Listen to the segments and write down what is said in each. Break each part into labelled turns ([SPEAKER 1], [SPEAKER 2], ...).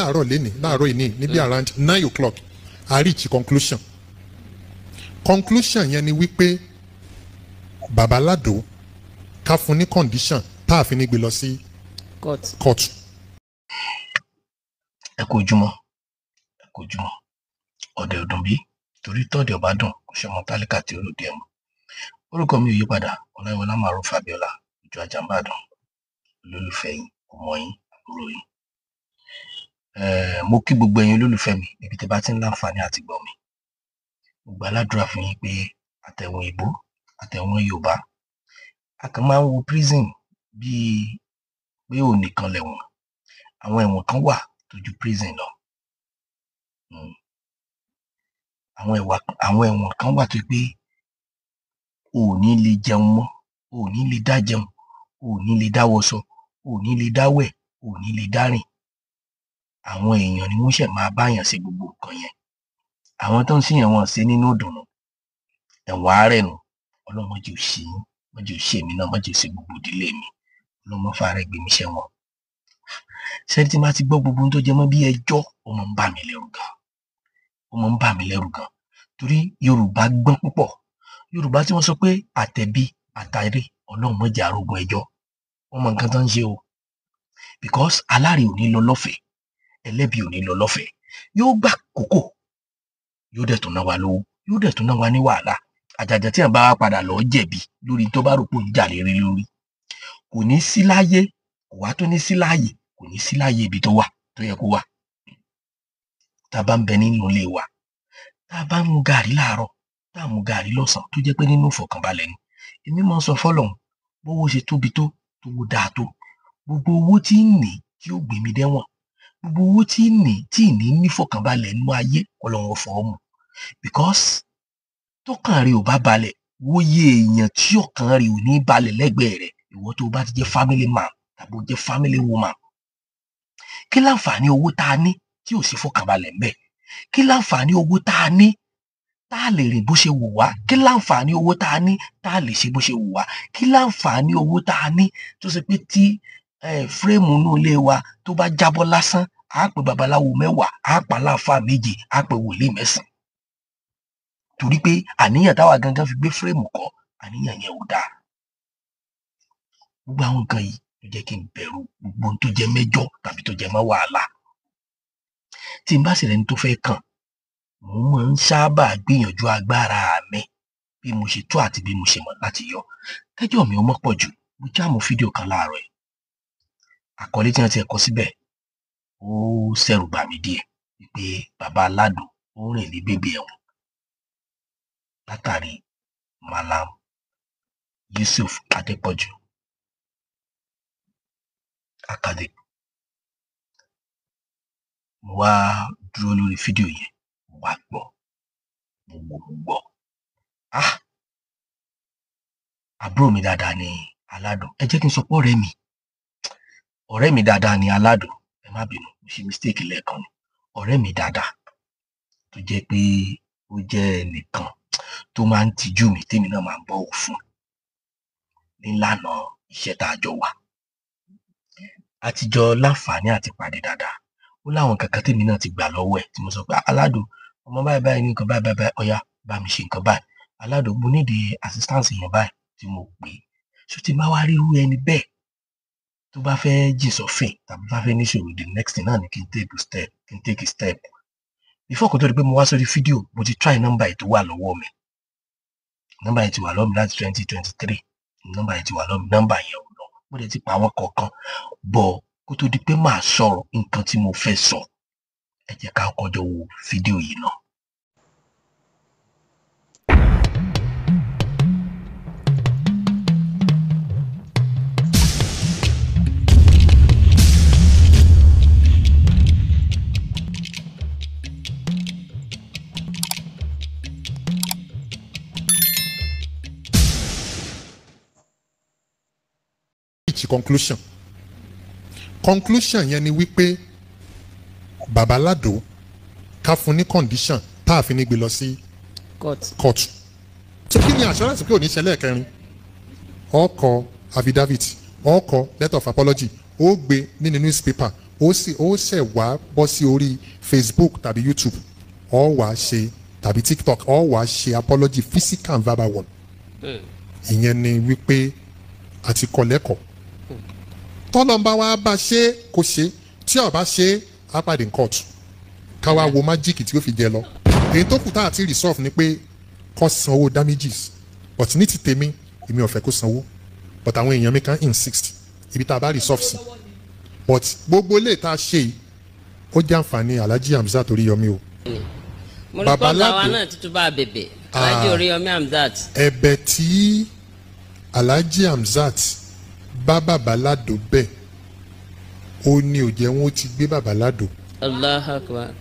[SPEAKER 1] Àárọ̀ lẹ́nìí, láàárọ̀ yìí níbi around 9 o'clock, a reach conclusion. Conclusion yẹn ni wípé Baba Aládò, ká fún ní condition tá a fi ní gbé lọ sí
[SPEAKER 2] court.
[SPEAKER 1] Court.
[SPEAKER 3] Ẹ kú ojúmọ́, ẹ kú ojúmọ́. Ọ̀dẹ̀ ọdún bí torí tọ́ọ̀dẹ̀ ọba dùn kò ṣọmọ tálíkà tí ó lòdì ẹ̀mú. Orúkọ mi ò yí padà, Ọláyíwọlá Maruf Abíọ́lá Ìjọ Àjàmbàdàn, olólùfẹ́ yín, ọmọ yín, àbúrò yín. Mo kí gbogbo ẹ̀yin olólùfẹ́ mi níbi tí ẹ bá ti ń láǹfààní àti gbọ́ mi. Mo gbà ládùúrà fún yín pé àtẹ̀wọ̀n ìbò, àtẹ̀wọ̀n Yorùbá, a kàn máa ń wo prison bíi pé òun nìkan lẹ̀wọ̀n. Àwọn ẹ̀wọ̀n kan wà tó ju prison lọ. Àwọn ẹ̀wọ̀n kan wà tó jẹ́ pé o ò ní lè jẹun mọ́, o ò ní lè dá jẹun, o ò ní lè dá wọṣọ, o ò ní lè dá wẹ̀, o ò ní lè dá rìn. Àwọn èèyàn ni wọ́n ṣẹ̀ máa báyàn ṣe gbogbo nǹkan yẹn. Àwọn tó ń ṣèyàn, wọn ò ṣe nínú ìdùnnú. Ẹ̀wọ̀n àárẹ̀ nù. Ọlọ́run má jẹ́ ó ṣe yín, má jẹ́ ó ṣe èmi náà, má jẹ́ ó ṣe gbogbo ìdílé mi. Ọlọ́run má fàárẹ̀ gbé mi ṣẹ́wọ̀n. Ṣé tí n bá ti gbọ́ gbogbo ohun tó jẹ mọ́ bí ẹjọ́, ó máa ń bà mí lẹ́rù gan. Ó máa ń bà mí lẹ́rù gan. Torí Yorùbá gbọ́n púpọ̀. Yorùbá tí wọ́n sọ pé àtẹ̀bí àtàrí, Ọlọ́run má jẹ́ arógun ẹjọ́. Wọ́n mọ nǹkan tó ń ṣe o. Because aláre ò ní lọ lọ́fẹ̀ẹ́, ẹlẹ́bi ò ní lọ lọ́fẹ̀ẹ́. Yóò gbà kókò, yóò dẹ̀ tún ná wa lówó, yóò dẹ̀ tún ná wa ní wàhálà. Àjàjà tí èèyàn bá wá padà lọ jẹ̀bi lórí tó bá rò pé òun jàre lé lórí. Kò ní sí láyé, kò wá tún ní sí láàyè, kò ní sí láàyè ibi tó wà, tó yẹ kó wà. Tá a bá ń bẹ nínú ilé wa, tá a bá ń mu gààrí láàárọ̀, tá a mu gààrí lọ́sàn-án, tó jẹ́ pé nínú ìfọ̀kànbalẹ̀ ni. Èmi máa ń sọ fọ́lọ́run, bówó ṣe tóbi tó, tówó dáa tó. Gbogbo owó tí ń ní tí ó gbé mi dẹ́wọ̀n, gbogbo owó tí ń ní tí ì ní nífọ̀kànbalẹ̀ nínú ayé, Ọlọ́run ó fọwọ́ mú. Because tọ́kàn rẹ ò bá balẹ̀, wóye èèyàn tí ọkàn rẹ ò ní balẹ̀ lẹ́gbẹ̀ẹ́ rẹ̀, ìwọ tó bá ti jẹ́ family man tàbí o jẹ́ family woman. Kí láǹfààní owó tá a ní tí ò sí fọkànbalẹ̀ ńbẹ̀? Kí láǹfààní owó tá a ní tá a lè rìn bó ṣe wù wá? Kí láǹfààní owó tá a ní tá a lè ṣe bó ṣe wù wá? Kí láǹfààní owó tá a ní tó ṣe pé tí frame inú ilé wa tó bá jábọ́ lásán, á pe babaláwo 10, á pa aláàfáà 7, á pe wòlíì 9. Torí pé àníyàn táwa gangan fi gbé frame kọ́, àníyàn yẹn ò dáa. Gbogbo àwọn nǹkan yìí ló jẹ́ kí n bẹ̀rù gbogbo ohun tó jẹ mẹ́jọ tàbí tó jẹ mọ́ wàhálà. Tí n bá sì rẹ́ni tó fẹ́ kàn, mo máa ń sábà gbìyànjú agbára mi bí mo ṣe tó àti bí mo ṣe mọ̀ láti yọ. Kẹ́jọ́ mi ó mọ́ pọ̀ jù, mo jáàmù fídíò kan láàárọ̀ yìí. Àkọlé tí wọ́n ti ẹ̀ kọ síbẹ̀, ó ṣẹ̀rù bà mí díẹ̀ wípé Baba Aládò ó rìn ní bèbè ẹ̀wọ̀n látàrí Mallam Yusuf Adépọ̀jù Akande. Mo wá dúró lórí fídíò yẹn, mo wá gbọ́, mo wò, mo gbọ́. Ah! Àbúrò mi dáadáa ni Aládò. Ẹ jẹ́ kí n sọ pé ọ̀rẹ́ mi, ọ̀rẹ́ mi dáadáa ni Aládò. Ẹ má bínú, mo ṣe mistake lẹ́ẹ̀kan ni. Ọ̀rẹ́ mi dáadáa tó jẹ́ pé ó jẹ́ ẹnìkan tó máa ń tijú mi, tèmi náà máa ń bọ̀wọ̀ fún nílànà iṣẹ́ tá a jọ wà. A ti jọ láǹfààní àti pàdé dáadáa. Ó láwọn nǹkan kan tèmi náà ti gbà lọ́wọ́ ẹ̀ tí mo sọ pé, Aládò, ọmọ báyìí báyìí ní nǹkan báyìí báyìí báyìí, ọ̀yá bá mi ṣe nǹkan báyìí. Aládò, mo need assistance èèyàn báyìí tí mo pè é. So tí n bá wá rí irú ẹni bẹ́ẹ̀ tó bá fẹ́ jìn sọ́fìn tàbí bá fẹ́ níṣòro, the next thing náà ni kí n take a step, kí n take a step. Before kó tó di pé mo wá sórí fídíò, mo ti try nọ́mbà yìí tó wà lọ́wọ́ mi. Nọ́mbà yìí ti wà lọ́wọ́ mi láti 2023. Nọ́mbà yìí ti wà lọ́wọ́ mi, nọ́mbà yẹn ò lọ. Mo dẹ̀ ti pa àwọn kọ̀ọ̀kan. But kó tó di pé màá sọ̀rọ̀ nǹkan tí mo fẹ́ sọ, ẹ jẹ́ ká kọ́kọ́ jọ wo fídíò yìí náà.
[SPEAKER 1] Reach conclusion. Conclusion yẹn ni wípé Baba Aládò, ká fún ní condition tá a fi ní gbé lọ sí
[SPEAKER 2] court.
[SPEAKER 1] Court. So kí ni assurance pé ò ní ṣẹlẹ̀ kẹrin? Ó kọ affidavit, ó kọ letter of apology, ó gbé nínú newspaper, Ó sì ó ṣẹ̀ wá bọ́ sí orí Facebook tàbí YouTube, ó wá ṣe, tàbí TikTok, ó wá ṣe apology, physical and verbal one. Ìyẹn ni wípé àti kọ́ lẹ́kọ̀ọ́. Tọ́lọ́mbà wa bá ṣe kó ṣe, tí ó bá ṣe á pàdé ní court, káwá wo magic tí ó fi jẹ lọ. Èyí tó kù tá àti resolve ni pé kó sanwó damages, but ní ti tèmi, èmi ò fẹ́ kó sanwó, but àwọn èèyàn mi kan insist ibi tá a bá resolve sí. But gbogbo ilé tá a ṣe yìí, ó jẹ́ àǹfààní Alhaji Hamzat Oríyọmí o.
[SPEAKER 2] Mo rí pọ́ńgà wa náà tuntun bá a bèbè Alhaji Oríyọmí Hamzat.
[SPEAKER 1] Ẹ̀bẹ̀ tí Alhaji Hamzat bá Bàbá Ládò bẹ̀, ó ní ò jẹ́ wọn ó ti gbé Bàbá Ládò.
[SPEAKER 2] Allahu Akbar.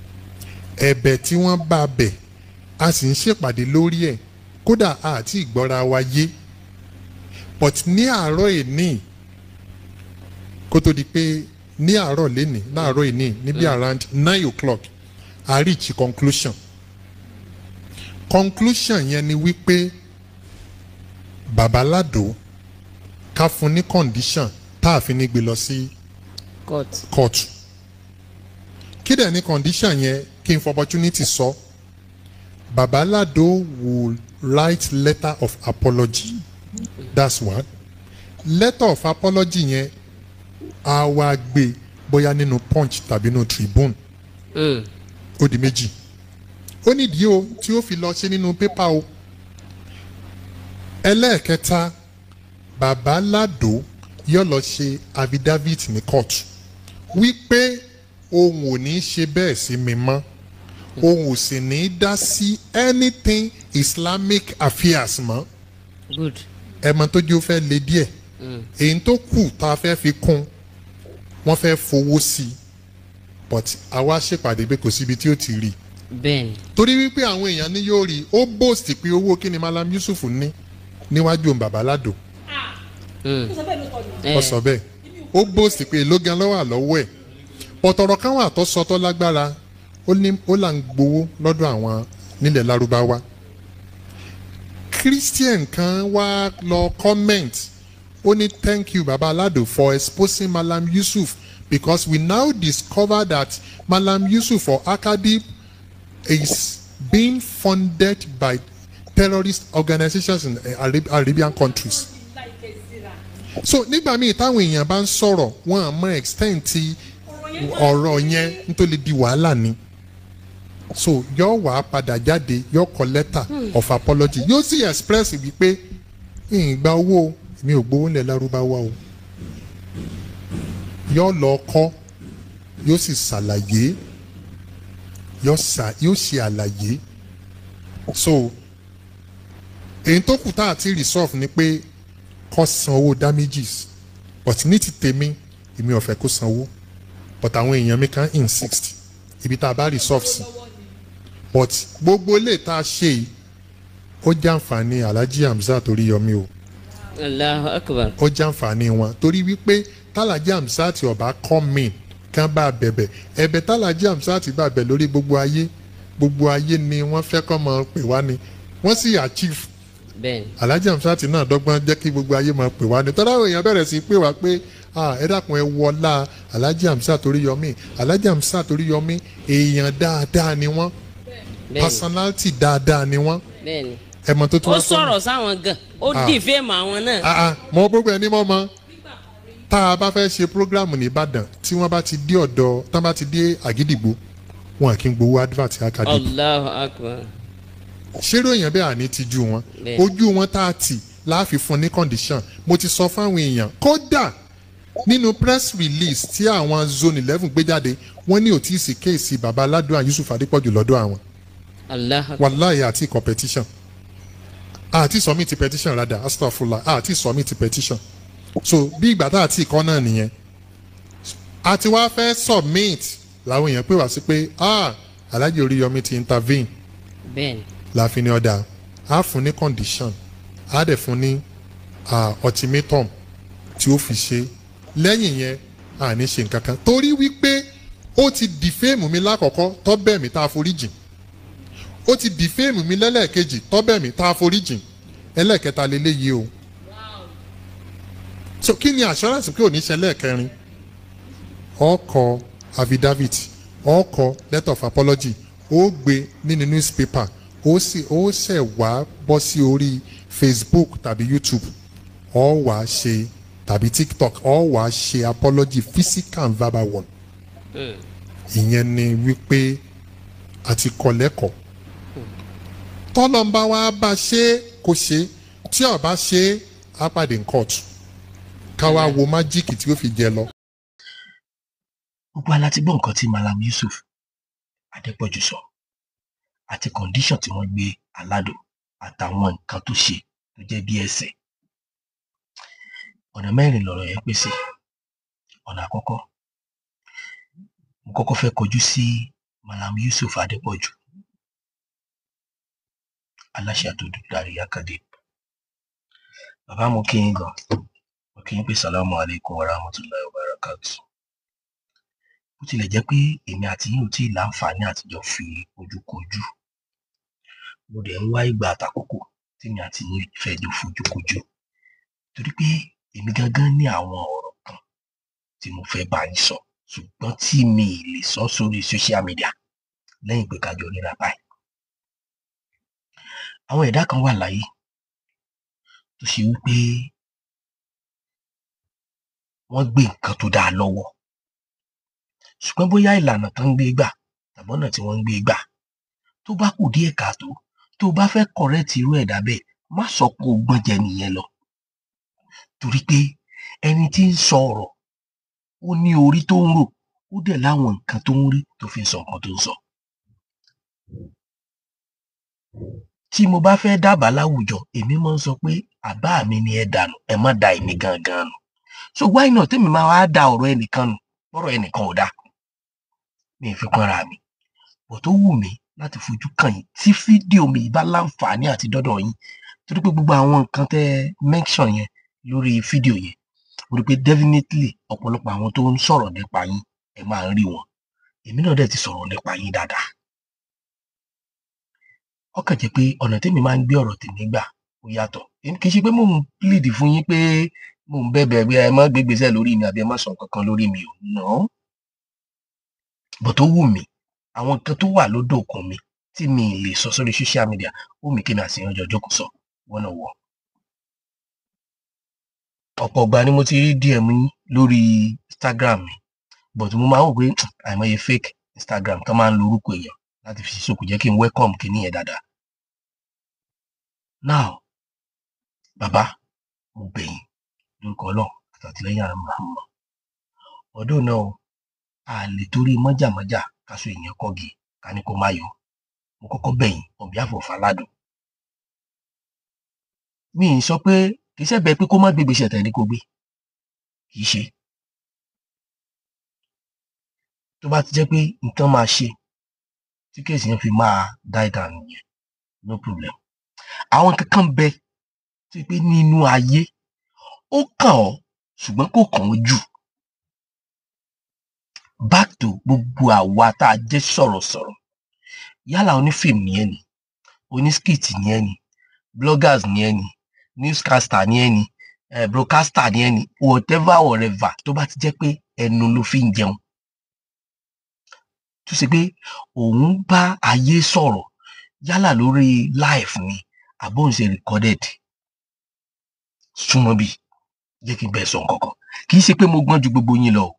[SPEAKER 1] Ẹ̀bẹ̀ tí wọ́n bá bẹ̀, a sì ń ṣèpàdé lórí ẹ̀, kódà àti ìgbọ́ra wa yé. But ní àárọ̀ èní, kó tó di pé ní àárọ̀ lénìí, láàárọ̀ èní níbi around 9 o'clock, a reach conclusion. Conclusion yẹn ni wípé Bàbá Ládò, ká fún ní condition tá a fi ní gbé lọ sí
[SPEAKER 2] court.
[SPEAKER 1] Court. Kí dẹ̀ ní condition yẹn? Kí n for opportunity sọ. Bàbá Ládò will write letter of apology. That's one. Letter of apology yẹn, á wá gbé bóyá nínú Punch tàbí nínú Tribune. Ó di méjì. Ó nídìí o tí ó fi lọ ṣe nínú pépà o. Ẹlẹ́ẹ̀kẹta, Bàbá Ládò yóò lọ ṣe affidavit ní court wípé òun ò ní ṣe bẹ́ẹ̀ sí mi mọ́, òun ò sì ní dá sí anything Islamic affairs mọ́.
[SPEAKER 2] Good.
[SPEAKER 1] Ẹ̀mọ́ tó jẹ́ ó fẹ́ le díẹ̀. Èyí tó kù tá a fẹ́ fi kún, wọ́n fẹ́ fowó sí i, but àwa ṣèpàdé pé kò síbi tí ó ti rí i torí wípé àwọn èèyàn ní yóò rí i. Ó boast pé owó kí ni Malam Yusuf ní níwájú òun Bàbá Ládò. Ó sọ bẹ́ẹ̀, ó boast pé èló gan ló wà lọ́wọ́ ẹ̀. Pọ̀tọ̀rọ̀ kan wà tó sọ tó lágbára. Ó ní ó là ń gbowó lọ́dọ̀ àwọn nílẹ̀ Lárúbáwá. Christian kan wá lọ comment, ó ní, "Thank you, Baba Alado, for exposing Malam Yusuf, because we now discover that Malam Yusuf or Akadib is being funded by terrorist organizations in Arabian countries." So nígbà míì táwọn èèyàn bá ń sọ̀rọ̀, wọn à mọ extent ti ọ̀rọ̀ yẹn, nítorí di wàhálà ni. So yóò wá padà jáde, yóò kọ letter of apology, yóò sì express wípé ìgbà owó mi ò gbowó ńlẹ̀ Lárúbáwá o. Yóò lọ kọ́, yóò sì ṣàlàyé, yóò ṣe àlàyé. So èyí tó kù tá àti resolve ni pé kó san owó damages, but ní ti tèmi, èmi ò fẹ́ kó sanwó, but àwọn èèyàn mi kan insist ibi tá a bá resolve sí. But gbogbo ilé tá a ṣe yìí, ó jẹ́ àǹfààní Alhaji Hamzat Oríyọmí o.
[SPEAKER 2] Allahu Akbar.
[SPEAKER 1] Ó jẹ́ àǹfààní wọn, torí wípé tálàjí Hamzat ọba come in kán bá bẹ̀bẹ̀, ẹ̀bẹ̀ tálàjí Hamzat bá bẹ̀ lórí gbogbo ayé, gbogbo ayé ni wọ́n fẹ́ kọ́ mọ pè wá ni wọ́n sì achieve. Alhaji Hamzat náà dọ́gbọ́n jẹ́ kí gbogbo ayé máa pè wá ni tọ́lá. Àwọn èèyàn bẹ̀rẹ̀ sí pè wá pé, "Ah, ẹ dákun, ẹ wọlá Alhaji Hamzat Oríyọmí." Alhaji Hamzat Oríyọmí, èèyàn dáadáa ni wọ́n, personality dáadáa ni wọ́n. Ẹ mọ tó tún
[SPEAKER 2] Ó
[SPEAKER 1] wá sọ́nà.
[SPEAKER 2] sọ̀rọ̀ sáwọn gan, ó defame àwọn náà.
[SPEAKER 1] Ah ah, mọ gbogbo ẹni mọ́ mọ́. Tá a bá fẹ́ ṣe program ní Ìbàdàn, tí wọ́n bá ti dé ọ̀dọ̀, tí wọ́n bá ti dé Àgídìgbò, wọn kì í gbowó advert Akadip.
[SPEAKER 2] Allahu Akbar.
[SPEAKER 1] Ṣérò èèyàn bẹ́ẹ̀ àní ti ju wọn ojú wọn tá a tì láàfin fún ní condition. Mo ti sọ fáwọn èèyàn, kódà nínú press release tí àwọn Zone 11 gbé jáde, wọ́n ní ò tí ì sí case Baba Aládùn Yusuf Adépọ̀jù lọ́dọ̀ àwọn.
[SPEAKER 2] Allahu Akbar.
[SPEAKER 1] Wàláyé, àti competition, àti submit petition rada, astagfurullah, àti submit petition. So bí ìgbà tá àti ìkọ́ náà nìyẹn, àti wá fẹ́ submit làwọn èèyàn pè wá sí pé, ah, Alhaji Oríyọmí ti intervene. Láàfin ní ọ̀dà á fún ní condition, á dẹ̀ fún ní ultimatum tí ó fi ṣe. Lẹ́yìn yẹn, a ní ṣe nǹkan kan, torí wípé ó ti defame mi lákọ̀ọ́kọ́, tó bẹ̀ mí, tá a forí jìn. Ó ti defame mi lẹ́lẹ́ẹ̀kejì, tó bẹ̀ mí, tá a forí jìn. Ẹlẹ́ẹ̀kẹta leléyìí o. So kí ni assurance pé ò ní ṣe lẹ́ẹ̀kẹrin? Ọkọ̀ Affidavit, ó kọ letter of apology, ó gbé nínú newspaper, ó sì ó ṣẹ̀ wá bọ́ sí orí Facebook tàbí YouTube, ó wá ṣe, tàbí TikTok, ó wá ṣe apology, physical and verbal one. Ìyẹn ni wípé a ti kọ́ lẹ́kọ̀ọ́. Tọ́lọ́mbà wa bá ṣe é, kó ṣe. Tí ó bá ṣe é, á pàdé ní court, ká wá wo magic tí ó fi jẹ lọ.
[SPEAKER 3] Gbogbo wa la ti gbọ́ nǹkan tí Malam Yusuf Adépọ̀jù sọ àti condition tí wọ́n gbé Aládò àtàwọn nǹkan tó ṣe tó jẹ́ bí ẹ̀ṣẹ̀. Ọ̀nà mẹ́rin lọ̀rọ̀ yẹn pín sí. Ọ̀nà àkọ́kọ́, mo kọ́kọ́ fẹ́ kọjú sí Malam Yusuf Adépọ̀jù, aláṣẹ àti olùdarí Yakadip. Bàbá, mo kí yín gan, mo kí yín pé salamu alaykum wa rahmatulahi wa barakatu. Bó tilẹ̀ jẹ́ pé èmi àti yín ò tí ì láǹfààní àtijọ́ fi ojú kojú, mo dẹ̀ ń wá ìgbà àtàkókò tèmi àti yín fẹ́ jọ fojú kojú, torí pé èmi gangan ní àwọn ọ̀rọ̀ kan tí mo fẹ́ bá yín sọ, ṣùgbọ́n tí mi ì lè sọ sórí social media lẹ́yìn pé ká jọ ríra báyìí. Àwọn ẹ̀dá kan wà láyé tó ṣe wípé wọ́n gbé nǹkan tó dáa lọ́wọ́, ṣùgbọ́n bóyá ìlànà tán ń gbé gbà tàbí ọ̀nà tí wọ́n ń gbé gbà tó bá kù díẹ̀ káàtó, tó o bá fẹ́ correct irú ẹ̀dá bẹ́ẹ̀, má sọ pé o gbọ́n jẹ nìyẹn lọ, torí pé ẹni tí ń sọ ọ̀rọ̀, ó ní orí tó ń rò, ó dẹ̀ láwọn nǹkan tó ń rí tó fi ń sọ nǹkan tó ń sọ. Tí mo bá fẹ́ dábàá láwùjọ, èmi máa ń sọ pé àbá mi ni ẹ dànù, ẹ má da èmi gangan nù. So why not tèmi máa wá da ọ̀rọ̀ ẹnìkan nù, bọ́rọ̀ ẹnìkan ò dáa? Mi ì fi kúnra mi bọ̀ tó wù mí láti fojú kàn yín tí fídíò mi bá láǹfààní àti dọ́dọ̀ yín, torí pé gbogbo àwọn nǹkan tẹ́ ẹ mention yẹn lórí fídíò yẹn, mo rí i pé definitely ọ̀pọ̀lọpọ̀ àwọn tó ń sọ̀rọ̀ nípa yín, ẹ máa ń rí wọn. Èmi náà dẹ̀ ti sọ̀rọ̀ nípa yín dáadáa. Ó kàn jẹ́ pé ọ̀nà tèmi máa ń gbé ọ̀rọ̀ tèmi gbà ó yàtọ̀. Èmi kì í ṣe pé mò ń plead fún yín, pé mò ń bẹ̀bẹ̀ pé ẹ má gbé ìgbésẹ̀ lórí mi àbí ẹ má sọ nǹkan kan lórí mi o, no, but ó wù mí, àwọn nǹkan tó wà lódò òkun mi tí mi ì lè sọ sórí social media, ó wù mí kí mi àti yín jọ jókòó sọ one on one. Ọ̀pọ̀ ìgbà ni mo ti rí DM yín lórí Instagram mi, but mo máa ń wò pé àìmọye fake Instagram tó máa ń lo orúkọ èèyàn láti fi ṣe, kò jẹ́ kí n welcome kíní yẹn dáadáa. Now, bàbá, mo bẹ̀ yín lórúkọ Ọlọ́run àtàtìlẹ́yìn àrùn Muhammad. Ọdún náà, a lè torí mọ́jàmọ́jà ká so èèyàn kọ́gi ká ní kó má yọ. Mo kọ́kọ́ bẹ̀ yín on behalf of Aládùn. Mi ì sọ pé kì í ṣẹ̀bẹ̀ pé kó má gbé ìgbésẹ̀ tẹ̀ ní kó gbé, kì í ṣe tó bá ti jẹ́ pé nǹkan máa ṣe tí case yẹn fi máa die down nìyẹn, no problem. Àwọn kankan bẹ tó pé nínú ayé ó kàn ọ́, ṣùgbọ́n kò kàn ọ́ jù. Back to gbogbo àwa tá a jẹ́ sọ̀rọ̀sọ̀rọ̀, yálà onífíìmù ni ẹ́ ni, onískit ni ẹ́ ni, bloggers ni ẹ́ ni, newscaster ni ẹ́ ni, broadcaster ni ẹ́ ni, whatever whatever, tó bá ti jẹ́ pé ẹnu ló fi ń jẹun, tó ṣe pé òun bá ayé sọ̀rọ̀, yálà lórí live ni àbó ń ṣe recorded, súnmọ́ bí jẹ́ kí n bẹ́ẹ̀ sọ nǹkan kan. Kì í ṣe pé mo gbọ́n ju gbogbo yín lọ o,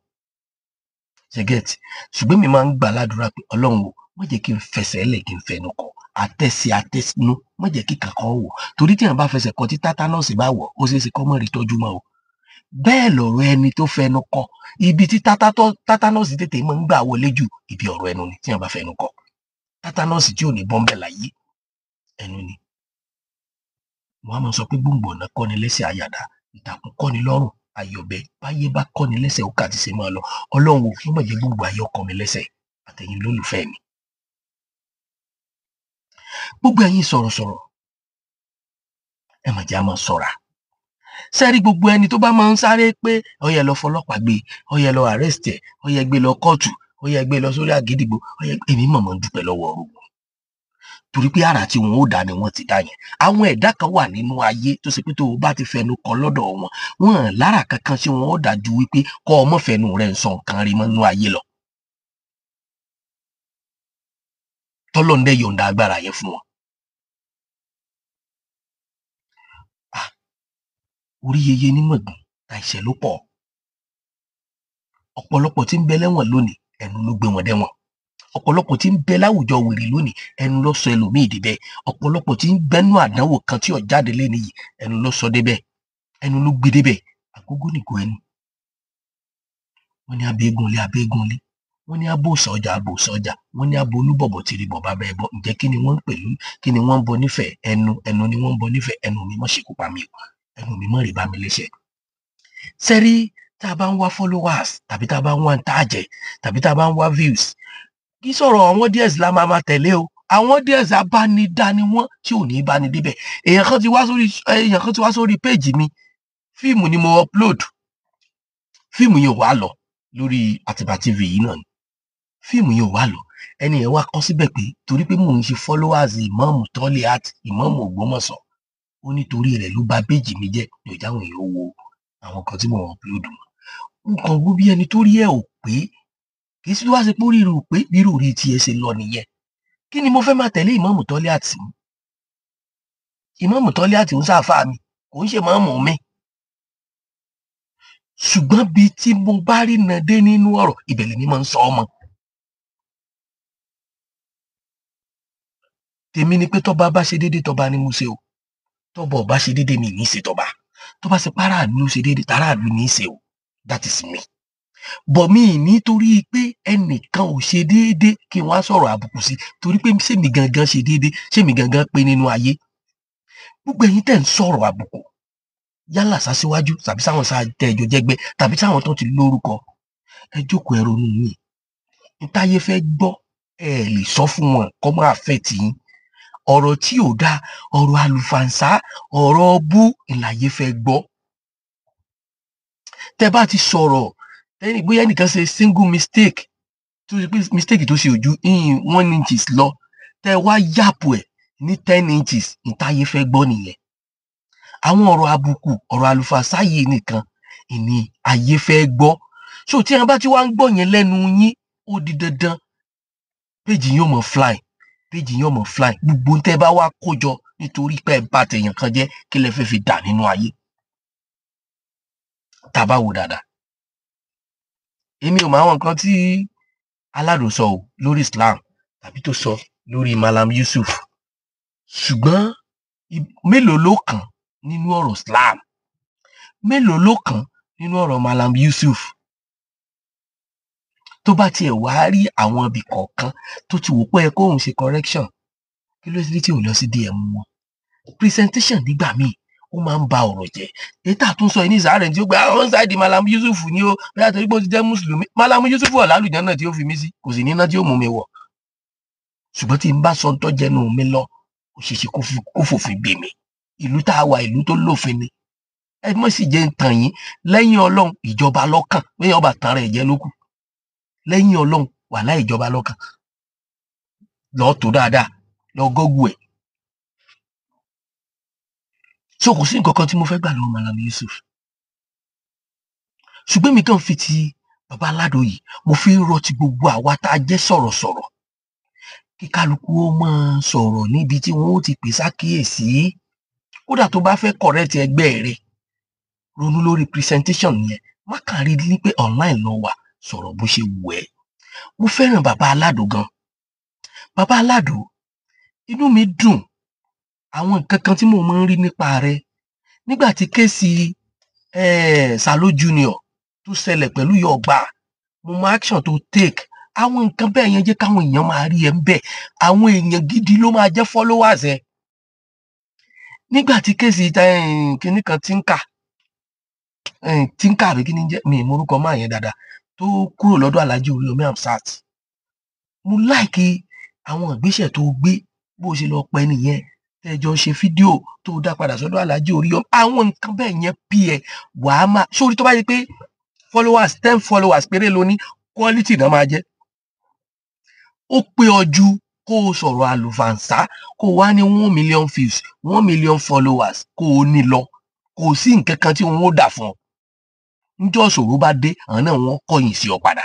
[SPEAKER 3] ṣe get? Ṣùgbọ́n mi máa ń gbà ládùúrà pé Ọlọ́run o, má jẹ́ kí n fẹsẹ̀ lẹ̀, kí n fẹnu kọ àtẹ̀sí àtẹ̀sínú, má jẹ́ kí kankan wọ̀, torí tí èèyàn bá fẹsẹ̀ kọ, tí tátánọ́ọ̀sì bá wọ̀, ó ṣeé ṣe kó má rí tọ́jú mọ́ o. Bẹ́ẹ̀ lọ̀rọ̀ ẹni tó fẹnu kọ, ibi tí tátánọ́ọ̀sì tètè máa ń gbà wọlé jù, ibi ọ̀rọ̀ ẹnu ni. Tí èèyàn bá fẹnu kọ, tátánọ́ọ̀sì tí ò ní bọ́ńbẹ̀ láyé, ẹnu ni. Wọ́n á máa sọ pé gbòǹgbò ọ̀nà kọ́ni lẹ́sẹ̀ àyàdá, ìtàkùn kọ́ni lọ́rùn àyọ̀bẹ, báyé bá kọ́ni lẹ́sẹ̀, ó kà ti ṣe máa lọ. Ọlọ́run ò fún mọ̀jẹ̀ gbòǹgbò ayé ọkọ mi lẹ́sẹ̀ àtẹ̀yìn lólùfẹ́ mi. Gbogbo ẹ̀yin sọ̀rọ̀sọ̀rọ̀, ẹ mà jẹ́ á máa ṣọ́ra. Sẹ́rí, gbogbo ẹni tó bá máa ń sáré pé ó yẹ lọ fọlọ́pàá gbé, ó yẹ lọ arrest ẹ̀, ó yẹ gbé lọ kóòtù, ó yẹ gbé lọ sórí àgídìgbò, ó yẹ, èmi mọ̀mọ́ ń dúpẹ́ lọ́wọ́ ọ̀rọ̀ wọn, torí pé àrà tí wọn ó dá ni wọ́n ti dá yẹn. Àwọn ẹ̀dá kan wà nínú ayé tó ṣe pé tó o bá ti fẹnu kọ lọ́dọ̀ wọn, wọn lára kankan tí wọn ó dá ju wípé kọ́ ọmọ fẹnu rẹ̀ ń sọ nǹkan rí mọ́ nínú ayé lọ. Tọ́lọ́run dẹ̀ yọ̀ǹda agbára yẹn fún wọn. Orí yeye nímọ̀gùn ta ìṣẹ́ ló pọ̀. Ọ̀pọ̀lọpọ̀ tí ń bẹ lẹ́wọ̀n lónìí, ẹnu ló gbé wọn dẹ́wọ̀n. Ọ̀pọ̀lọpọ̀ tí ń bẹ láwùjọ wèrè lónìí, ẹnu ló sọ ẹlòmíì débẹ̀. Ọ̀pọ̀lọpọ̀ tí ń bẹnu àdánwò kan tí ò jáde lé nìyí, ẹnu ló sọ débẹ̀, ẹnu ló gbé débẹ̀. Àgógó nìgò ẹnu. Wọ́n ní abẹ́gúnlé abẹ́gúnlé, wọ́n ní abòsà ọjà abòsà ọjà, wọ́n ní abo olúbọ̀bọ̀ tìrì bọ̀ bàbá ẹbọ. Ǹjẹ́ kí ni wọ́n ń pẹ̀lú? Kí ni wọ́n ń bọ nífẹ̀ẹ́? Ẹnu, ẹnu ni wọ́n ń bọ nífẹ̀ẹ́. Ẹnu mi mọ̀ ṣekú pa mí o, ẹnu mi mọ̀ rí bá mi léṣe. Sẹ́rí, tá a bá ń wá followers tàbí tá a bá ń wá ntàjẹ́ tàbí tá a bá ń wá views, kì í sọ̀rọ̀ àwọn díẹ̀ la máa máa tẹ̀lé o. Àwọn díẹ̀ abánidá ni wọ́n tí ò ní bá ní débẹ̀. Èèyàn kan ti wá sórí péèjì mi, fíìmù ni mo upload, fíìmù yẹn ò wá lọ lórí Àtìbà TV yìí náà ni fíìmù yẹn ò wá lọ. Ẹni yẹn wá kọ síbẹ̀ pé torí pé mò ń ṣe followers ìmáàmù Toliat, ìmáàmù Ògbómọ̀ṣọ́, ó nítorí rẹ̀ ló bà péèjì mi jẹ́, ní ọjà àwọn èèyàn wo àwọn kan tí mò ń upload mọ́. Nǹkan wo bí ẹni tó rí ẹ̀ ò pé, kì í sí tó wá ṣe pé ó rí rò pé bí rò rí tiẹ̀ ṣe lọ nìyẹn. Kí ni mo fẹ́ máa tẹ̀lé ìmáàmù Toliat mú? Ìmáàmù Toliat ń ṣàfà mi, kò ń ṣe máàmù mi. Ṣùgbọ́n bí tí mo bá rí nà dé nínú ọ̀rọ̀, ibẹ̀ lèmi máa ń sọ ọmọ. Tèmi ni pé tọ́ba bá ṣe déédéé, tọ́ba ni mo ṣe o. Tọ́ba ò bá ṣe déédéé, mi ní í ṣe tọ́ba. Tọ́ba ṣe páràlú ló ṣe déédéé, tàràlú ní í ṣe o. That is me. Bọ̀ mi nítorí pé ẹnìkan ò ṣe déédéé kí wọ́n á sọ̀rọ̀ àbùkù sí, torí pé ṣé mi gangan ṣe déédéé, ṣé mi gangan pé nínú ayé. Gbogbo ẹ̀yin tẹ̀ ń sọ̀rọ̀ àbùkù, yálà sásíwájú tàbí sáwọn tẹ ẹjọ jẹgbẹ́ tàbí sáwọn tó ti lórúkọ, ẹ jókòó, ẹ ronú yín. Ntáyé fẹ́ gbọ́, ẹ lè sọ fún wọn kó má fẹ́ tì yín. Ọ̀rọ̀ tí ò dáa, ọ̀rọ̀ àlùfàǹsá, ọ̀rọ̀ bú ìlàyé fẹ́ gbọ́. Tẹ bá ti sọ̀rọ̀ tẹ́ni bóyá ẹnìkan ṣe single mistake tó ṣe pé mistake tó ṣe ojú 1 inches lọ, tẹ wá yàpò ẹ̀ ní 10 inches, ìtayé fẹ́ gbọ́ nìyẹn. Àwọn ọ̀rọ̀ àbùkù, ọ̀rọ̀ àlùfàǹsá yìí nìkan ìní ayé fẹ́ gbọ́. So tí wọn bá ti wá ń gbọ́ yẹn lẹ́nu yín, ó di dandan péjì yín ó mọ̀ fly, péjì yín ó mọ̀ fly. Gbogbo tẹ́ bá wá kó jọ nítorí pé ẹ bá tèèyàn kan jẹ́, kí lẹ fẹ́ fi dà nínú ayé? Tá a bá wò dáadáa, èmi ò mọ àwọn nǹkan tí Aládùn sọ o lórí Islam tàbí tó sọ lórí Malam Yusuf, ṣùgbọ́n mélòó ló kàn nínú ọ̀rọ̀ Islam, mélòó ló kàn nínú ọ̀rọ̀ Malam Yusuf? Tó bá tiẹ̀ wá rí àwọn ibì kọ̀ọ̀kan tó ti wò pé ẹ kóun ṣe correction, kí ló dé tí ò lọ sí DM wọn? Presentation nígbà míì ó máa ń ba ọ̀rọ̀ jẹ́. Èyí tá a tún sọ yìí ní ìsàárẹ̀ tí ó gba àwọn ṣáìdì Malam Yusuf ni ó bóyá torí pé ó ti jẹ́ mùsùlùmí. Malam Yusuf wà lálùjá náà tí ó fi mí sí, kò sì níná tí ó mú mi wọ̀. Ṣùgbọ́n tí n bá sọ tó jẹnu mi lọ, ó ṣeé ṣe kó fòfin gbé mi. Ìlú tá a wà, ìlú tó lófin ni. Ẹ mọ̀ sì jẹ́ ń tàn yín, lẹ́yìn Ọlọ́run ìjọba lọ́kàn, lẹ́yìn ọba tàn rẹ̀ jẹ́ lókù. Lẹ́yìn Ọlọ́run wàhálà ìjọba lọ́kàn. Lọ́ọ́ tó dáadáa, lọ gọ́gù ẹ̀. So kò sí nǹkan kan tí mo fẹ́ gbà lọ́wọ́ Malam Yusuf. Ṣùgbọ́n mi kàn fi ti bàbá Aládò yìí, mo fi ń rọ ti gbogbo àwa tá a jẹ́ sọ̀rọ̀sọ̀rọ̀, kí kálukú ó máa sọ̀rọ̀ níbi tí wọ́n ó ti pè sákìyèsí. Kódà tó bá fẹ́ correct ẹgbẹ́ rẹ, ronú lórí presentation yẹn, má kàn rí ní pé online lọ wà, sọ̀rọ̀ bó ṣe wù ẹ́. Mo fẹ́ràn bàbá Aládò gan. Bàbá Aládò, inú mi dùn àwọn nǹkan kan tí mo máa ń rí nípa rẹ̀ nígbà tí case Salo Junior tó ṣẹlẹ̀ pẹ̀lú Yọ̀gbà. Mo mọ action tó take. Àwọn nǹkan bẹ́ẹ̀ yẹn jẹ́ káwọn èèyàn máa rí ẹ ń bẹ̀. Àwọn èèyàn gidi ló máa jẹ́ followers ẹ. Nígbà tí case kinní kan tí ń kà àbí kí ni jẹ́, mi ì mọ orúkọ máa yẹn dáadáa, tó kúrò lọ́dọ̀ Alhaji Oríyọmí Hamzat, mo like àwọn ìgbésẹ̀ tó gbé, bó ṣe lọ pẹ́ nìyẹn, tẹ́jọ ṣe fídíò tó dá padà sọ́dọ̀ Alhaji Oríyọmí. Àwọn nǹkan bẹ́ẹ̀ yẹn pí ẹ wàá máa sórí. Tó bá yẹ pé followers, 10 followers péré ló ní, quality náà máa jẹ́. Ó pé ọ ju kó o sọ̀rọ̀ àlùfàǹsá, kó o wá ní 1 million views, 1 million followers kó o ní lọ. Kò sí nǹkan kan tí wọ́n ó dà fún ọ. Níjọ́ ìṣòro bá dé, àwọn náà wọ́n kọ̀yìn sí ọ padà.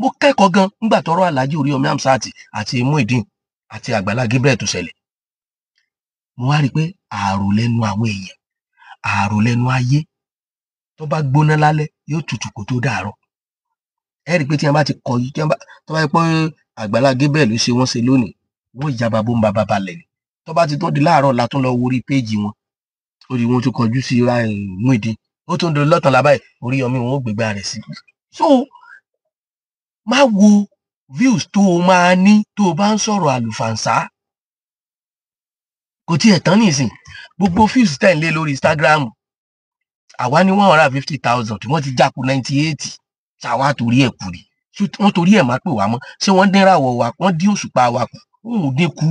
[SPEAKER 3] Mo kẹ́kọ̀ọ́ gan nígbà tọ́rọ̀ Alhaji Oríyọmí Hamzat àti Muideen àti Àgbàlá Gabriel tó ṣẹlẹ̀. Mo wá rí i pé ààrò lẹ́nu àwọn èèyàn, ààrò lẹ́nu ayé, tó bá gbóná lálẹ́ yóò tutù kó tó dàárọ̀. Ẹ rí i pé tí wọ́n bá ti kọ yìí, tí wọ́n bá tó bá yẹ pé Àgbàlá Gabriel ló ṣe wọ́n ṣe lónìí, wọ́n ya babó ń baba balẹ̀ ni. Tó bá ti tó di láàárọ̀ la tún lọ wo orí péèjì wọn, ó di wọn tún kọjú sí Muyideen, ó tún di lọ́tàn lábáyé Oríyọmí wọn ó gbégbá rẹ̀ sí. So má wo views tó o máa ní tó o bá ń sọ̀rọ̀ àlùfàǹsá, kò tiẹ̀ tán nísìn. Gbogbo views tẹ̀ ń lé lórí Instagram, àwa ní 150,000 tí wọ́n ti jáko 98, ṣàwa torí ẹ̀ kù ni. Wọ́n torí ẹ̀ má pè wá mọ́. Ṣé wọ́n dín ràwọ̀ wa, wọ́n dín òṣùpá wa kù? Wọn ò dín kù.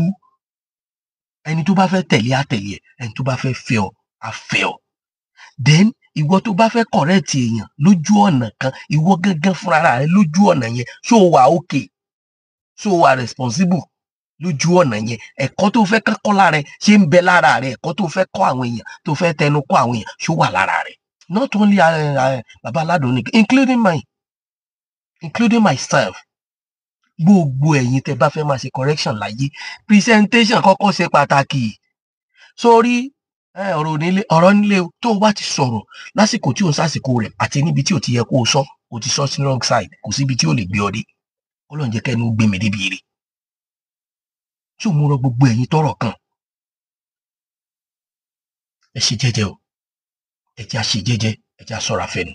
[SPEAKER 3] Ẹni tó bá fẹ́ tẹ̀lé á tẹ̀lé ẹ, ẹni tó bá fẹ́ fẹ́ ọ á fẹ́ ọ. Then ìwọ tó bá fẹ́ correct èèyàn lójú ọ̀nà kan, ìwọ gángan fúnra rẹ lójú ọ̀nà yẹn, ṣó o wà okay, ṣó o wà responsible lójú ọ̀nà yẹn? Ẹ̀kọ́ tó fẹ́ kọ́ lára ẹ ṣé ń bẹ lára rẹ? Ẹ̀kọ́ tó fẹ́ kọ́ àwọn èèyàn, tó fẹ́ tẹnu kọ́ àwọn èèyàn, ṣó wà lára rẹ? Not only Baba Aládùn nìkan, including mine, including myself. Gbogbo ẹ̀yin tẹ́ bá fẹ́ máa ṣe correction láyé, presentation kọ́kọ́ ṣe pàtàkì. Sórí ọ̀rọ̀ onílé, ọ̀rọ̀ nílé o, tó o bá ti sọ̀rọ̀ lásìkò tí o ń sásìkò rẹ̀ àti níbi tí o ti yẹ kó o sọ, o ti sọ sí wrong side, kò síbi tí o lè gbé ọ dé. Ọlọ́run jẹ́ kẹ́nu gbé mi débi ire. Tí o mú rọ gbogbo ẹ̀yin tọ́rọ̀ kàn, ẹ ṣe jẹ́jẹ́ o, ẹ jẹ́ á ṣe jẹ́jẹ́, ẹ jẹ́ á ṣọ́ra fẹ́nu,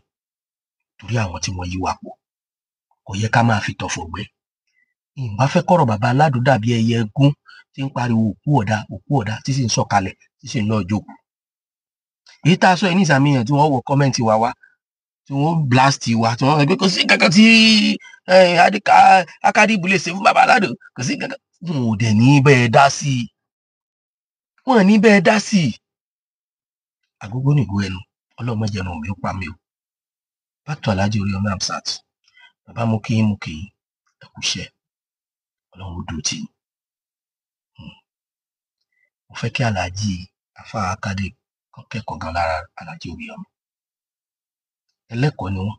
[SPEAKER 3] torí àwọn tí wọ́n yí wa pọ̀ kò yẹ ká máa fi tọ̀fọ̀ gbẹ́. Ìbá fẹ́ kọ́rọ̀ Bàbá Aládùn dàbí ẹyẹ ẹgún tí ń pariwo òkú ọ̀dà, òkú ọ̀dà, tí sì ń sọ̀kalẹ̀, tí sì ń lọ jókòó. Èyí tá a sọ yìí ní ìsàmìyàn tí wọ́n wọ comment wa wá, tí wọ́n blast wa, tí wọ́n sọ pé kò sí kankan tí Akadibu lè ṣe fún Bàbá Aládùn, kò sí kankan. Wọn ò dẹ̀ ní bẹ́ẹ̀ dá sí i, wọn ò ní bẹ́ẹ̀ dá sí i. Àgógó nìgó ẹnu, ọlọ́mọ jẹun mi ó pa mi o. Back to Alhaji Oriyomi Hamzat. Bàbá, mo kí yín, mo kí yín, ẹ kú iṣẹ́, Ọlọ́run ó dúró tì yín. Mo fẹ́ kí Alhaji Afa Akade kan kẹ́kọ̀ọ́ gan lára Alhaji Oriyomi. Ẹlẹ́kọ̀ọ́ ni wọ́n,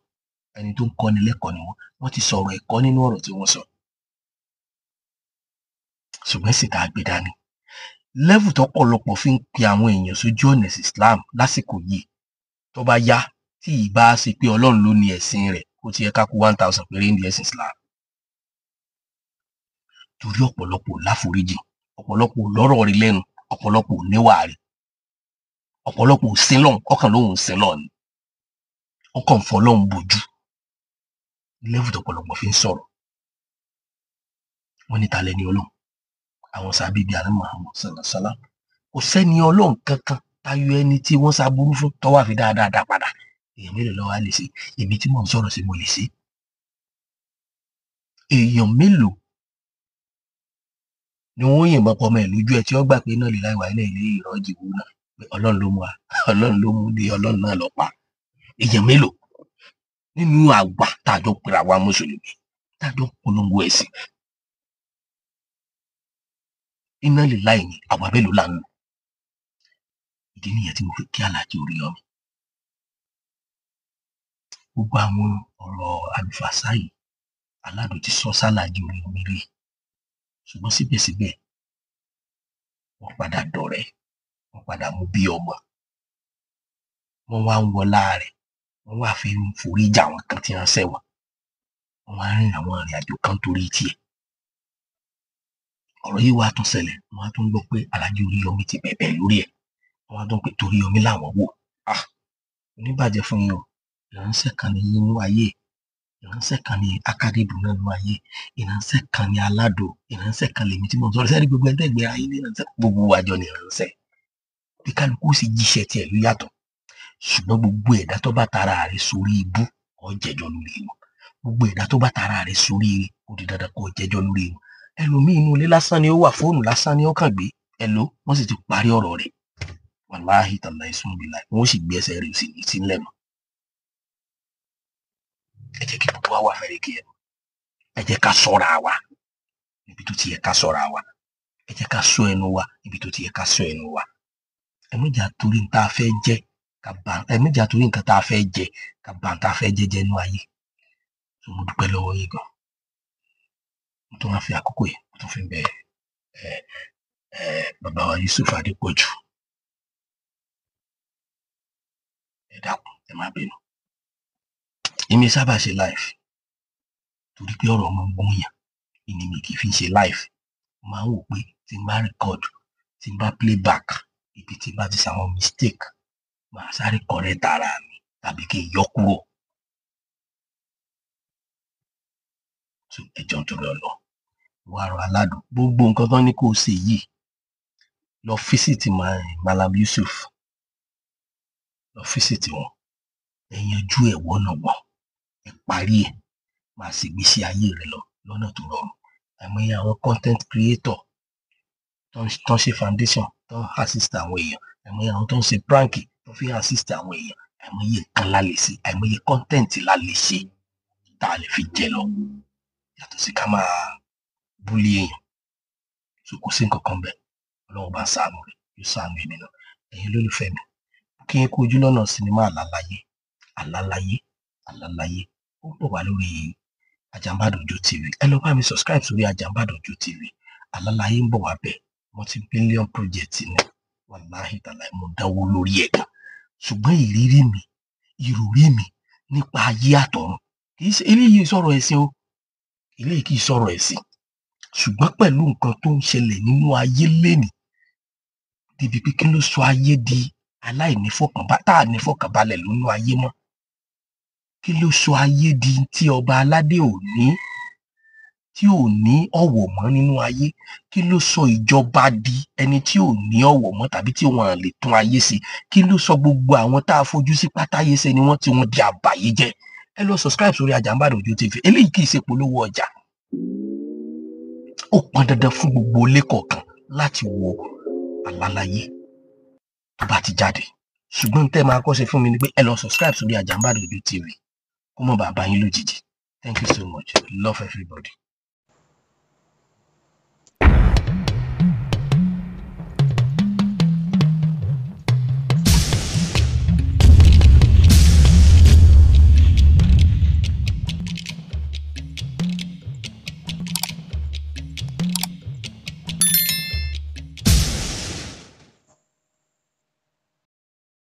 [SPEAKER 3] ẹni tó ń kọ́ni lẹ́kọ̀ọ́ ni wọ́n. Wọ́n ti sọ̀rọ̀ ẹ̀kọ́ nínú ọ̀rọ̀ tí wọ́n sọ. Ṣùgbọ́n sì tá a gbé dání. Level tọ́pọ̀lọpọ̀ fi ń pe àwọn èèyàn sójú ọ̀nà ẹ̀sìn Islam lásìkò yìí, tó bá yá tí ìbá ṣe pé Ọlọ́run ló ní ẹ̀sìn rẹ̀, ó ti yẹ ká kú 1,000 péré ní ẹ̀sìn Islam. Torí ọ̀pọ̀lọpọ̀ láforíjì, ọ̀pọ̀lọpọ̀ lọ́rọ̀ rí lẹ́nu, ọ̀pọ̀lọpọ̀ níwà rí, ọ̀pọ̀lọpọ̀ sílọ̀n, ọkàn lóhùn sílọ̀n ni, ọkàn fọlọ́hún bojú. Level tọ́pọ̀lọpọ̀ fi ń sọ̀rọ̀. Wọ́n ní ta lẹni Ọlọ́run? Àwọn sábẹ́ bíi àná Muhammad sallallahu alaihi wasallam. Kò sẹ́ni Ọlọ́run kankan tayọ ẹni tí wọ́n ṣaburú fún tọ́wọ́ àfi dáadáa dá padà. Èèyàn mélòó ló wá lè ṣe? Èmi tí mò ń sọ̀rọ̀ sí mo lè ṣe. Èèyàn mélòó ni wọ́n yìnbọn pọ̀ ọmọ ẹ̀ lójú ẹ̀ tí ó gbà pé náà lè láì wá ilé ilé ìrọ́jì wò náà pé Ọlọ́run ló mú wa, Ọlọ́run ló mú dé, Ọlọ́run náà lọ pa. Èèyàn mélòó nínú àwa tá a jọ pera wa mùsùlùmí, tá a jọ polongo ẹ̀sìn, iná lè láì ní àwa mélòó là ń lò? Ìdí nìyẹn tí mo fi kí Alhaji Oriyomi. Gbogbo àwọn ọ̀rọ̀ àlùfàṣà yìí, Aládùn ti sọ sálàjì Oriyomi rí, ṣùgbọ́n síbẹ̀síbẹ̀ wọ́n padà dọ̀rẹ́, wọ́n padà mú bí ọmọ, wọ́n wá ń wọlá rẹ̀, wọ́n wá fi ń forí jà àwọn kan tí wọ́n ṣẹ̀ wọ́n, wọ́n wá rìn àwọn ìrìn àjò kan torí tiẹ̀. Ọ̀rọ̀ yìí wá tún ṣẹlẹ̀, wọ́n á tún gbọ́ pé Alhaji Oriyomi ti bẹ̀bẹ̀ lórí ẹ̀, wọ́n á tún pé torí Yomi làwọn wò. Ah, oníbàjẹ́ fún yín o, ìránṣẹ́ kan ní yín nínú ayé, ìránṣẹ́ kan ní Akadibu náà nínú ayé, ìránṣẹ́ kan ní Aládò, ìránṣẹ́ kan lèmi tí mo ń sọ̀rọ̀ sẹ́ni gbogbo ẹni tẹ́gbẹ́ ayé ní ìránṣẹ́, gbogbo àjọ ní ìránṣẹ́. Bí kálukú sì jíṣẹ́ tiẹ̀ ló yàtọ̀, ṣùgbọ́n gbogbo ẹ̀dá tó bá tara rẹ̀ sórí ibú, ó jẹ́jọ́ lórí wọn. Gbogbo ẹ̀dá tó bá tara rẹ̀ sórí ire, ó di dandan kó jẹ́jọ́ lórí wọn. Ẹlòmíì inú ilé lásán ni ó wà, fóònù lásán ni ó kàn gbé, ẹ̀ló, wọ́n sì ti parí ọ̀rọ̀ rẹ̀. Wàláhì tàláhì sùnbìláì, wọ́n sì gbé ẹsẹ̀ rẹ̀ sí ní sílẹ̀ mọ́. Ẹ jẹ́ kí gbogbo wa wà fẹ́rẹ̀ kí ẹ. Ẹ jẹ́ ká ṣọ́ra wa níbi tó ti yẹ ká ṣọ́ra wa. Ẹ jẹ́ ká ṣọ́ ẹnu wa níbi tó ti yẹ ká ṣọ́ ẹnu wa. Ẹ má jà torí nǹkan tá a fẹ́ jẹ ká bà, ẹ má jà torí nǹkan tá a fẹ́ jẹ ká bà nǹkan tá a fẹ́ jẹ jẹ́ nínú ayé. So mo dúpẹ́ lọ́wọ́ yín gan. Mo tún wá fi àkókò yìí, mo tún fi ń bẹ Bàbá wa Yusuf Adépọ̀jù, ẹ dákun, ẹ má bínú. Èmi sábà ṣe live torí pé ọ̀rọ̀ ọmọ ń gúnyàn, ìní mi kì í fi ṣe live. Mo máa ń wò pé tí n bá record, tí n bá play back, ibi tí n bá ti ṣàwọn mistake, màá sáré correct ara mi tàbí kí n yọ kúrò. So ẹ jọ̀ọ́ nítorí Ọlọ́run, wá rọ aládùn gbogbo nǹkan tán ní kó o ṣe yìí, lọ físìtì Malam Yusuf, lọ físìtì wọn, ẹ yanjú ẹ wọnàwọ̀n, ẹ parí ẹ, máa ṣe ìgbésí ayé rẹ lọ lọ́nà tó rọrùn. Àìmọye àwọn content creator tó ń ṣe foundation, tó ń assist àwọn èèyàn, àìmọye àwọn tó ń ṣe prank tó fi ń assist àwọn èèyàn, àìmọye nǹkan la lè ṣe, àìmọye content la lè ṣe tá a lè fi jẹ lọ, yàtọ̀ sí ká máa búlé èèyàn. So kò sí nǹkan kan bẹ́ẹ̀. Ọlọ́run bá ṣàánú rẹ̀, yóò ṣàánú èmi náà. Ẹ̀yin olólùfẹ́ mi, kí n kú ojú lọ́nà sinimá Àlàláyé, Àlàláyé, Àlàláyé. Ó ń bọ̀ wá lórí Àjàǹbàdànjọ TV. Ẹ lọ bá mi subscribe sórí Àjàǹbàdànjọ TV. Àlàláyé ń bọ̀ wá bẹ́ẹ̀. Multi-billion project ni. Wàláhì tàláì mo dáwó lórí ẹ̀ gan. Ṣùgbọ́n ìrírí mi, ìròrí mi nípa ayé àtọ̀run, kì í ṣe eléyìí sọ̀rọ̀ ẹ̀sìn o. Eléyìí kì í sọ̀rọ̀ ẹ̀sìn. Ṣùgbọ́n pẹ̀lú nǹkan tó ń ṣẹlẹ̀ nínú ayé lénìí, débi pé kí ló sọ ayé di aláìnífọ̀kànbalẹ̀, tá à nífọ̀kànbalẹ̀ lónú ayé mọ́? Kí ló sọ ayé di tí ọba aládé ò ní, tí ò ní ọ̀wọ̀ mọ́ nínú ayé? Kí ló sọ ìjọba di ẹni tí ò ní ọ̀wọ̀ mọ́ tàbí tí wọn lè tún ayé ṣe? Kí ló sọ gbogbo àwọn tá a fojú sí pátáyé ṣe ni wọ́n tí wọ́n di àbàyé jẹ́? Ẹ lọ subscribe sórí Àjàǹbàdànjọ TV. Eléyìí kì í ṣe polówó ọjà. Ó pọn dandan fún gbogbo ilé kọ̀ọ̀kan láti wo Àlàláyé tó bá ti jáde. Ṣùgbọ́n tẹ́ máa kọ́ ṣe fún mi ni pé ẹ lọ subscribe sórí Àjàǹbàdànjọ TV kó mọ̀ bàbá yín lójijì. Thank you so much. Love everybody.